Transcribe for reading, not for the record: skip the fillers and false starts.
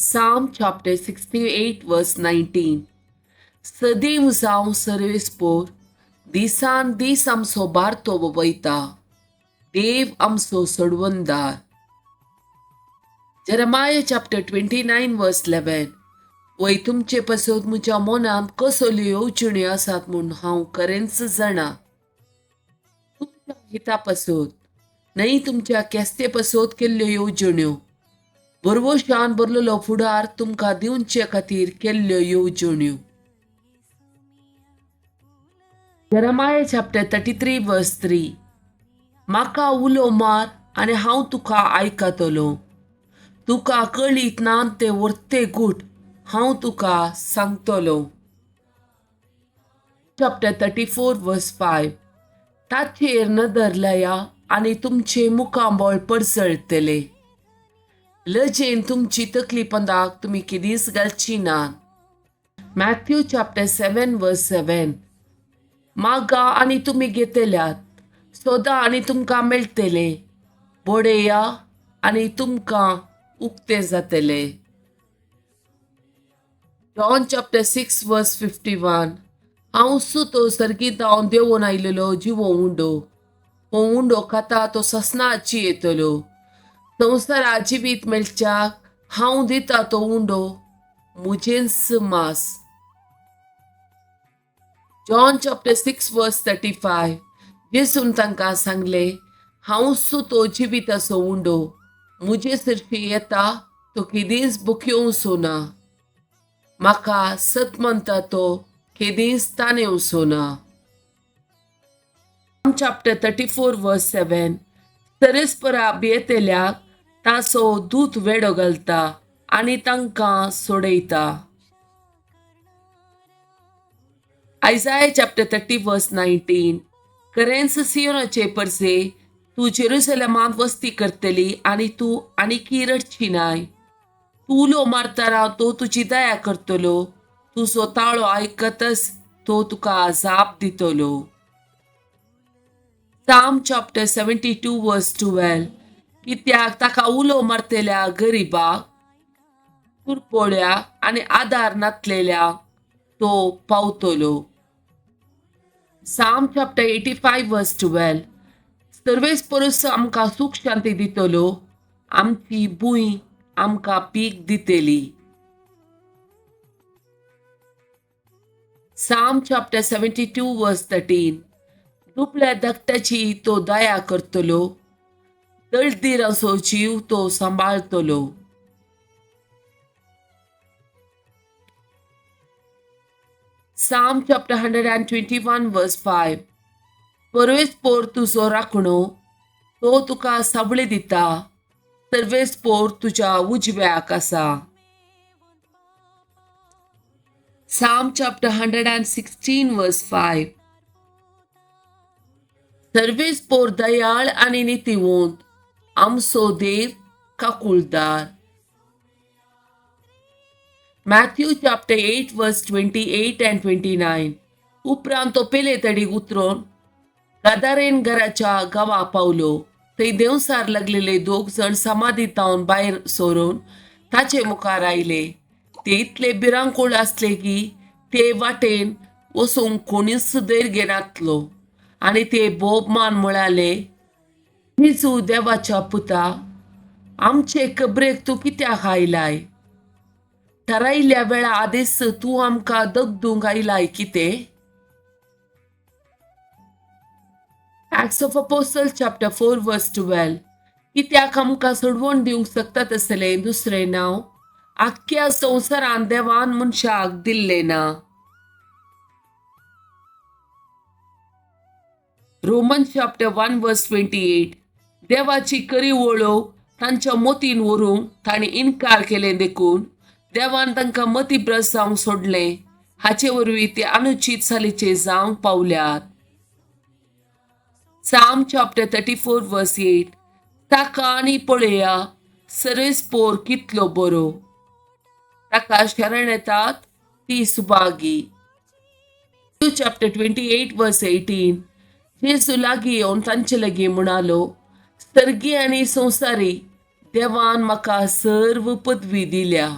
Psalm chapter 68 verse 19. सदैव जावं सर्वेस्पोर दिसान दीस आमचो बारतो वयता, देव आमचो सोडवणदार. Jeremiah chapter 29 verse 11. वय तुमचे पासत म्हज्या मनांत कसल्यो येवजण्यो आसात म्हूण हांव खरेंच जाणा. तुमच्या हिता पासत न्हय तुमच्या केस्ते पासत केल्ल्यो येवजण्यो, बरवशान भरलेलो फुडार तुमकां दिवचे खातीर केल्ल्यो येवजण्यो. Jeremiah chapter 33 verse 3. म्हाका उलो मार आनी हांव तुका आयकतलो, तुका कळीत ना ते व्हरते गूट हांव तुका सांगतलो. Chapter 34 verse 5. ताचेर नदर लाया आनी तुमचे मुखामळ परजळटले, लजेन तुमची तकली पंदाक तुमी केदींच घालची ना. Matthew chapter 7 verse 7. मागा आनी तुमी घेतल्यात, सोदा आनी तुमकां मेळटले, बडया आनी तुमकां उक्ते जातले. John chapter 6 verse 51. हांव सुतो सर्गीत हांव देंवोन आयलेलो जिवो उंडो, हो उंडो खाता तो ससनाची येतलो. संवसारा जिवीत मेळच्याक हांव दिता तो उंडो म्हजेंच मास. John chapter 6 verse 35. जेसून तांकां सांगलें, हांव सुतो जिविताचो उंडो, म्हजे सरशी येता तो केदींच बुखयोवचो ना, म्हाका सत म्हणटा तो केदींच ताणेवचो ना. Chapter 34 verse 7. सरस्परा भियेतल्याक ताचो दूत वेडो घालता आनी तांकां सोडयता. Isaiah chapter 30 verse 19. खरेंच सियोनाचे परसे तूं जेरुसलेमांत वस्ती करतली आनी तूं आनीकी रडची नाय. तूं उलो मारतना तो तुजी दया करतलो, तुजो ताळो आयकतच तो तुका जाप दितलो. Psalm chapter 72 verse 12. कित्याक ताका उलो मारतल्या गरिबाक, कुरपोळ्या आनी आदार नातलेल्या तो पावतलो. Psalm chapter 85 verse 12. सर्वेस्परूस आमकां सूख शांती दितलो, आमची भूंय आमकां पीक दितली. Psalm chapter 72 verse 13. दुबळ्या धाकट्याची तो दया करतलो, दळदिराचो जीव तो सांबाळतलो. Psalm chapter 121 verse 5. परवेस्पोर तुजो राखणो, तो तुका सावळी दिता, सर्वेस्पोर तुज्या उजव्याक आसा. Psalm chapter 116 verse 5. सर्वेस्पोर दयाळ आनी नितीवंत, आमचो देव काकुळदार. Matthew chapter 8 verse 28 and 29. उपरांत तो पेले तडीक उतरून गादारेन घराच्या गांवा पावलो. थंय देंवसार लागलेले दोग जाण समाधी तावन भायर सरून ताचे मुखार आयले. ते इतले भिरांकूळ आसले की ते वाटेन वचूंक कोणीच धैर्य घेनातलो आनी ते बोबमान म्हळाले, जेजू देवाच्या पुता, आमचे कबरेक तूं कित्याक आयलाय? थारायिल्ल्या वेळा आदीच तूं आमकां दगदूंक आयलाय कितें? Acts of Apostle chapter 4 verse 12. कित्याक आमकां सोडवण दिवंक शकता तसलें दुसरें नांव आख्ख्या संवसारान देवान मनशाक दिल्लें ना. Romans chapter 1 verse 28. देवाची खरी वळख तांच्या मतीन व्हरूंक तांणी इनकार केलें देखून देवान तांकां मतीभ्रस्ट जावंक सोडलें. हाचे वरवीं ते अनुचीत चालीचे जावंक पावल्यात. Psalm chapter 34 verse 8. ताका आनी पळया सर्वेस्पोर कितलो बरो, ताका शरण येतात ती सुभागी. Chapter 28 verse 18. जेजू लागीं येवन तांचे लागीं म्हणालो, सर्गी आनी संवसारी देवान म्हाका सर्व पदवी दिल्या.